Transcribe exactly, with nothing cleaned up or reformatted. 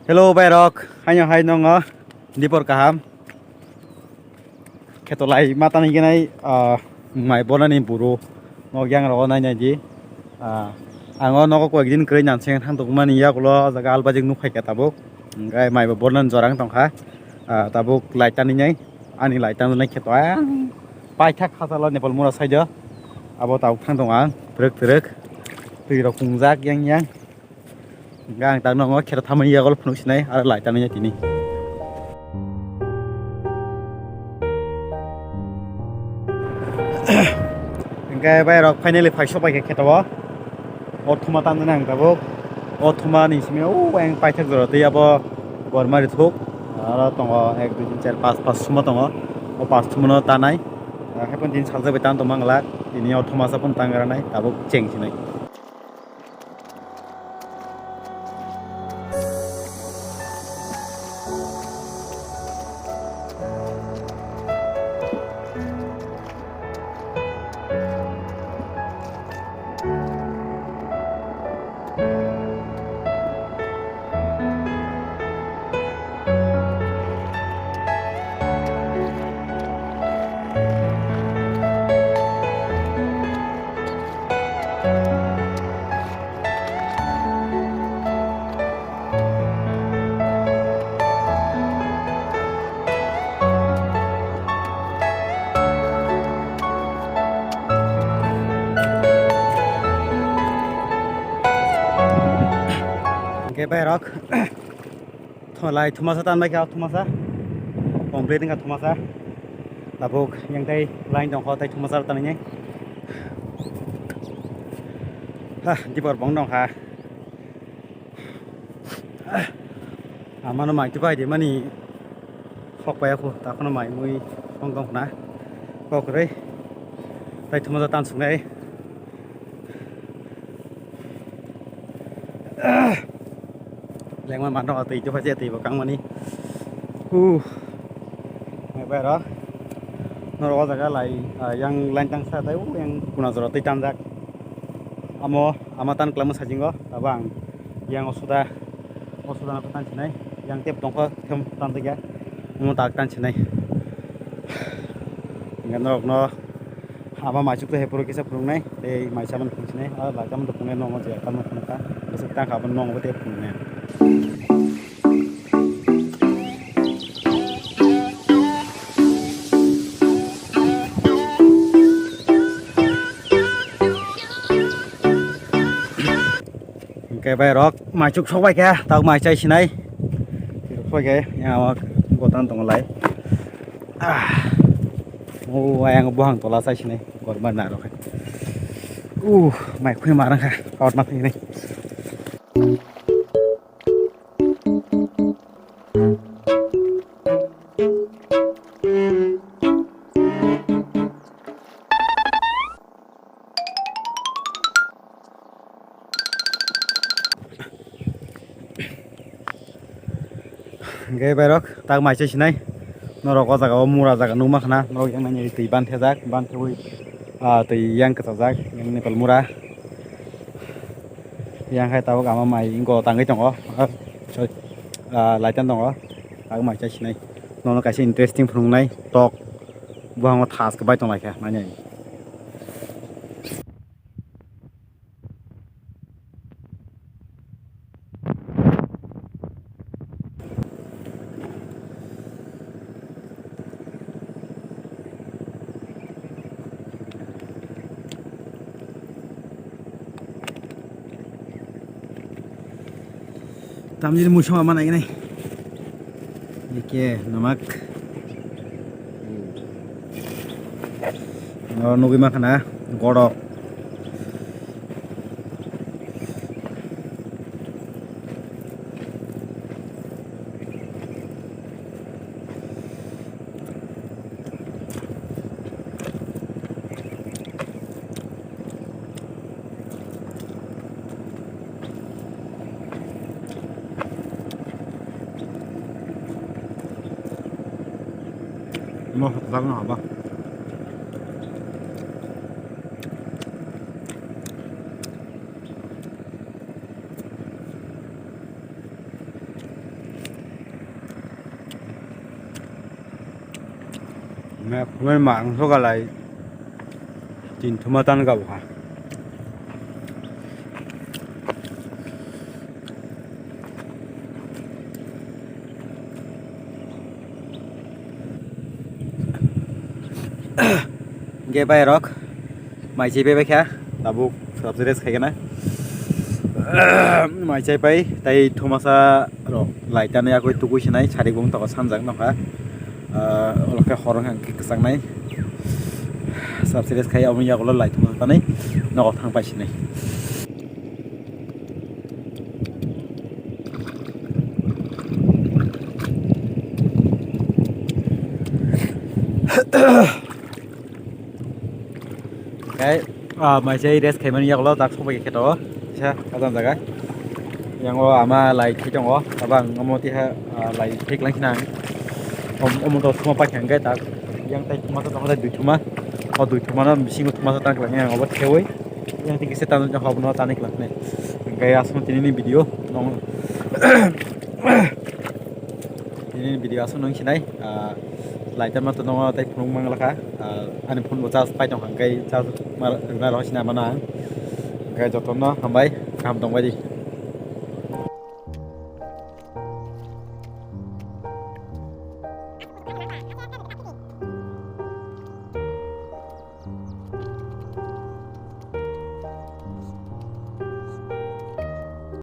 Hello, bairok, haino hai nongo, dipor kaham. Kheto lai matani genai, ah, mai bolani buru, no yang rogo nai nai di. Ah, ang o nogo koyek din kwrwi nanseng thang tongmani yakulo, o jaga alpajik nuk phaikha tabuk. Hingke mai bo bolani jorang tongkha. Ah, tabuk light tani nai, ani light tani nai kheto ang paithak khasalo Nepal mura side o. Abo tabuk thang tongo ang, twrwk twrwk. Twi rok pungjak yang yang. Hingke ang tak nongo kheto thamani yago phunuk sinai aro light tangwi tini. Hingke bai rok finally phai sok bai khe kheto o. O thuma tangwi ang tabuk. O thuma ni simi o ang paithak jora tei abo gormari thuk. Aro tongo ek dui tin char pas pas thuma tongo. O pas thuma no tanai. Haikhe tini saljak bai tang tongma glak. Tini o thuma sa phano tang gra nai tabuk cheng sinai. Hingke bai rok. Tholai thumasa tanbai kha thumasa. Complete wngkha thumasa. Tabuk yang tei line tongkha tei thumasa tanai. Ha, dipor bong tongkha. Amano mai tubai de mani khok pai aku takhno mai mui song tong khna. Kok rei. Tai thumasa tan sungai. Lengma manrok twi twi phaisa twi bo kangmani. Uh. Mai bai ro. Norok o jaga lai, ah, yang line tang sa tai u yang kuna jora twi tanjak. Amo ama tan kwlangma sajingo tabang yang osuda osuda no tan sinai yang tep tongkho them tan twi ya. Omo tak tan sinai. Norok no. Ama maichuk tei hai phuru kisa phunuknai, tei mai chamani phunuksinai, a lai chamani phunuknai, nongo je tamo phunukha, bwswk tangkha, abo nongo tei phunuknai. Hingke bai rok maichuk sok bai khe, tabuk mai chai sinai. Sok bai khe, yang o gotan tongo lai. Ah. O ayang buhang tola chai sinai, gorma na rok. Uh, mai khoi ma rang kha, kaot ma thai nai. Hingke bairok tak mai se sinai norok o jaga o mura jaga nukma khna norok yang nai twi ban thajak ban thewi ah twi yang kwchajak yang Nepal mura yang hai tabuk ama mai wngkha tangwi tongo ah laitan tongo tak mai se sinai nono kaisa interesting phunuknai tok. Buhango thas kwbai tonglaikha manya. Tamjini muisung ama naignai. Eke namak. O nugui mankha na gorok. Mo sakno haba. Phunukmani mangso galai tin thuma tan gabukha. Hingke bai rok mai chai pai kha, tabuk subscribe khai gana. Mai chai pai, tai thumasa rok lai tani akoi tukui sinai, sari bung toko sanjak nokha. Ah, olokhe horong hang khe kwchang nai. Subscribe khai, omo yagulo lai thumasa tani nogo thang pai sinai. Kai, ah, mai chai rest khaimani yagulo tak sobai khe to, sa, ajang jaga. Yang o ama lai thai tongo, abang omo tiha, ah, lai thai klang khinang. Om, omo to thuma pai khe hingke tak, yang tai thuma to tongo dui thuma. O dui thuma no bisingo thuma to tang klang yang obo thewi. Yang tiki se tanu jang hobno tani klang ne. Hingke asmo tini ni video nong. Tini ni video asmo nong sinai, ah, lai tama to nongo tai phunuk mang lakha. Ah, ani phone bo charge pai tong kha, hingke charge ma, rwna rw sinai mano ang. Hingke jotono hambai, kaham tong bai di.